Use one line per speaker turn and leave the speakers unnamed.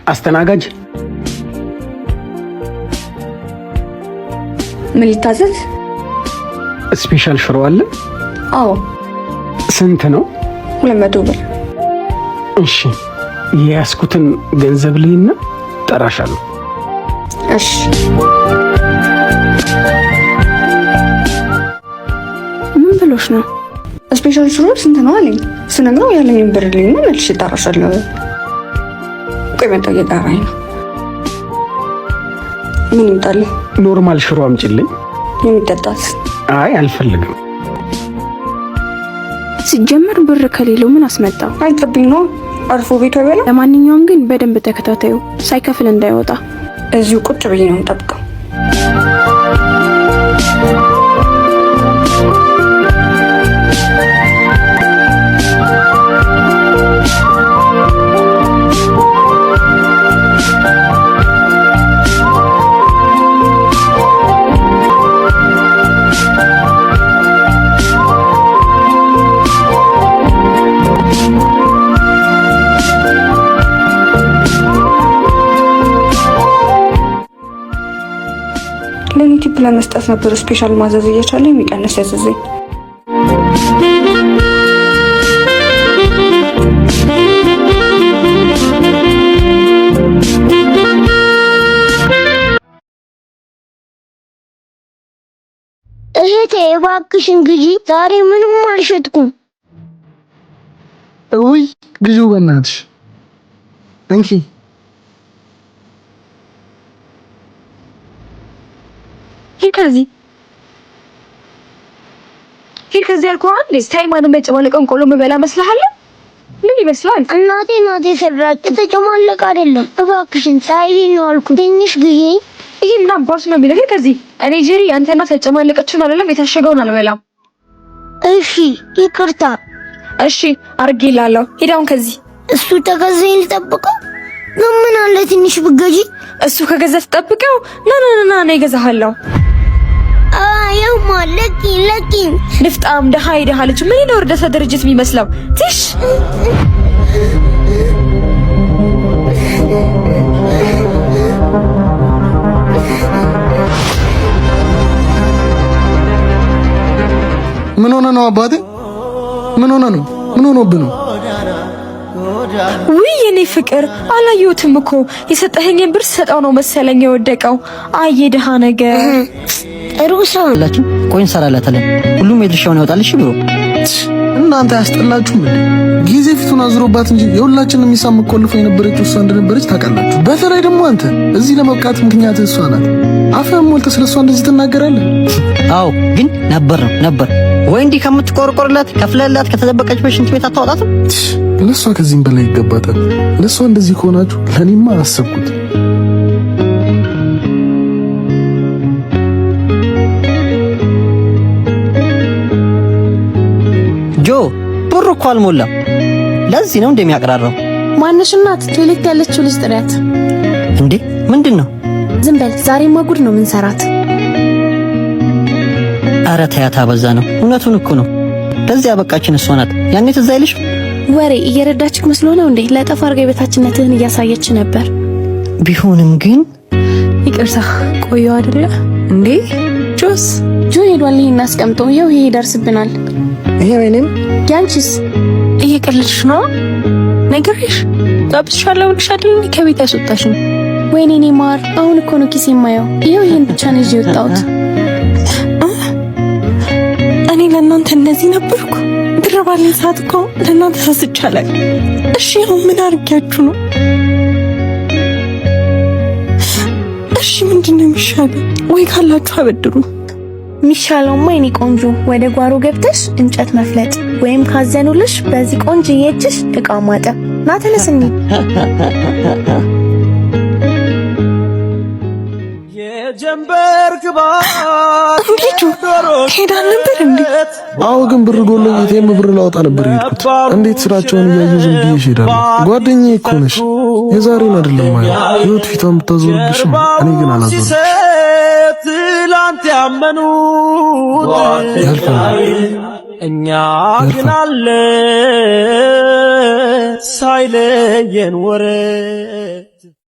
አስተናጋጅ።
ምን ልታዘዝ?
Special ሽሮ አለ?
አዎ።
ስንት ነው?
200 ብር።
እሺ፣ የያዝኩትን ገንዘብ ልይና ጠራሻለሁ።
እሺ።
ምን ብሎሽ ነው?
Special ሽሮ ስንት ነው አለኝ። ስነግረው ያለኝን ብር ልይና መልሼ እጠራሻለሁ። ቆይ መጣሁ፣ እየጠራኝ ነው። ምን ይምጣልህ?
Normal ሽሮ አምጪልኝ።
የሚጠጣስ?
አይ፣ አልፈልግም።
ሲጀመር ብር ከሌለው ምን አስመጣው?
አይጠብኝ ነው አርፎ ቤቱ አይበላ።
ለማንኛውም ግን በደንብ ተከታተዩ፣ ሳይከፍል እንዳይወጣ።
እዚሁ ቁጭ ብዬ ነው የምጠብቀው። ለእኔ tip ለመስጠት ነበር special ማዘዝ እየቻለ የሚቀንስ ያዘዘኝ።
እህቴ፣ እባክሽን ግዢ፣ ዛሬ ምንም አልሸጥኩም።
እውይ፣ ግዢው በእናትሽ፣ እንኪ።
ሂድ ከዚህ፣ ሂድ ከዚህ ያልኩህ አይደል? ስታይ ማንም ያጨማለቀውን ቆሎ የምበላ መስልሃል? ምን ይመስላል?
እናቴ ናት የሰራች፣ የተጨማለቀ አይደለም። እባክሽን ፀሐይ ነው አልኩት። ትንሽ ግዢ።
ይሄ ምን አባቱ ነው የሚለው? ሂድ ከዚህ። እኔ ጄሪ አንተ እናት ያጨማለቀችውን አይደለም የታሸገውን አልበላም።
እሺ፣ ይቅርታ።
እሺ፣ አድርጌልሃለሁ። ሂድ አሁን ከዚህ።
እሱ ተገዛኝ ልጠብቀው? ግን ምን አለ ትንሽ ብገዢ።
እሱ ከገዛ ትጠብቀው? ና ና ና፣ እኔ እገዛሃለሁ።
የማ ለቂኝ ለቂኝ።
ንፍጣም ደሃ የደሃ ልጅ፣ ምን ነው እርዳታ ድርጅት የሚመስለው? ትሽ።
ምን ሆነ ነው አባቴ? ምን ሆነ ነው? ምን ሆኖብህ ነው?
ውይ የኔ ፍቅር፣ አላየሁትም እኮ። የሰጠኸኝን ብር ሰጠው ነው መሰለኝ የወደቀው። አይ የደሃ ነገር።
ጥሩ ሰው
ላችሁ ቆይ እንሰራላታለን። ሁሉም የድርሻውን ያወጣል። እሺ bro።
እናንተ አያስጠላችሁም እንዴ? ጊዜ ፊቱን አዙሮባት እንጂ የሁላችንም ሂሳብ የምትቆልፈው የነበረችው እሷ እንደነበረች ታውቃላችሁ። በተለይ ደግሞ አንተ እዚህ ለመብቃት ምክንያት እሷ ናት። አፍህን ሞልተህ ስለሷ እንደዚህ ትናገራለህ?
አዎ፣ ግን ነበር ነው ነበር ወይ እንዲህ ከምትቆርቆርላት ከፍለላት ከተደበቀች በሽንት ቤት አታወጣትም?
ለእሷ ከዚህም በላይ ይገባታል። ለእሷ እንደዚህ ከሆናችሁ ለእኔማ አሰብኩት።
ጆ፣ ብሩ እኮ አልሞላም። ለዚህ ነው እንደሚያቀራራው።
ማነሽ እናት? Toilet ያለችው ልጅ ጥሪያት።
እንዴ፣ ምንድን ነው?
ዝም በል። ዛሬማ ጉድ ነው ምንሰራት።
ኧረ ተያት፣ አበዛ ነው። እውነቱን እኮ ነው። ለዚህ ያበቃችን እሷ ናት። ያኔ ትዝ አይልሽም?
ወሬ እየረዳችክ መስሎ ነው እንዴ? ለጠፋ አድርጋ የበታችነትህን እያሳየች ነበር።
ቢሆንም ግን
ይቅርታ ቆየው አይደለ እንዴ? ጆስ?
ጆ ሄዷል። ይሄን አስቀምጦ ይኸው ይሄ ይደርስብናል።
ይሄ ወይኔም።
ያንቺስ?
እየቀለድሽ ነው? ነግሬሽ ጋብዝሻለሁ ብለሽ አይደል እንዴ ከቤት ያስወጣሽኝ?
ወይኔ እኔ ማር፣ አሁን እኮ ነው ኪስ የማየው። ይኸው ይሄን ብቻ ነው ይዤ የወጣሁት።
እኔ ለእናንተ እንደዚህ ነበርኩ? ብር ባለኝ ሰዓት እኮ ለእናንተ ሳስቻላል። እሺ አሁን ምን አድርጊያችሁ ነው? እሺ ምንድን ነው የሚሻለው? ወይ ካላችሁ አበድሩ።
የሚሻለውማ የኔ ቆንጆ ወደ ጓሮ ገብተሽ እንጨት መፍለጥ ወይም ካዘኑልሽ በዚህ ቆንጆ እጅሽ እቃ ማጠብ። ና ተነስ እንሂድ።
እንዴ፣ ሄዳ ነበር እንዴ?
አዎ፣ ግን ብር ጎሎኝ ATM ብር ላወጣ ነበር የሄድኩት። እንዴት ስራቸውን እያዩ ዝም ብዬሽ እሄዳለሁ? ጓደኛዬ እኮ ነሽ። የዛሬን አይደለም ማለት ህይወት ፊቷን ብታዞርብሽም እኔ ግን አላዞርብሽ።
ትላንት ያመኑት
ያልፋል።
እኛ ግን አለ ሳይለየን ወረት።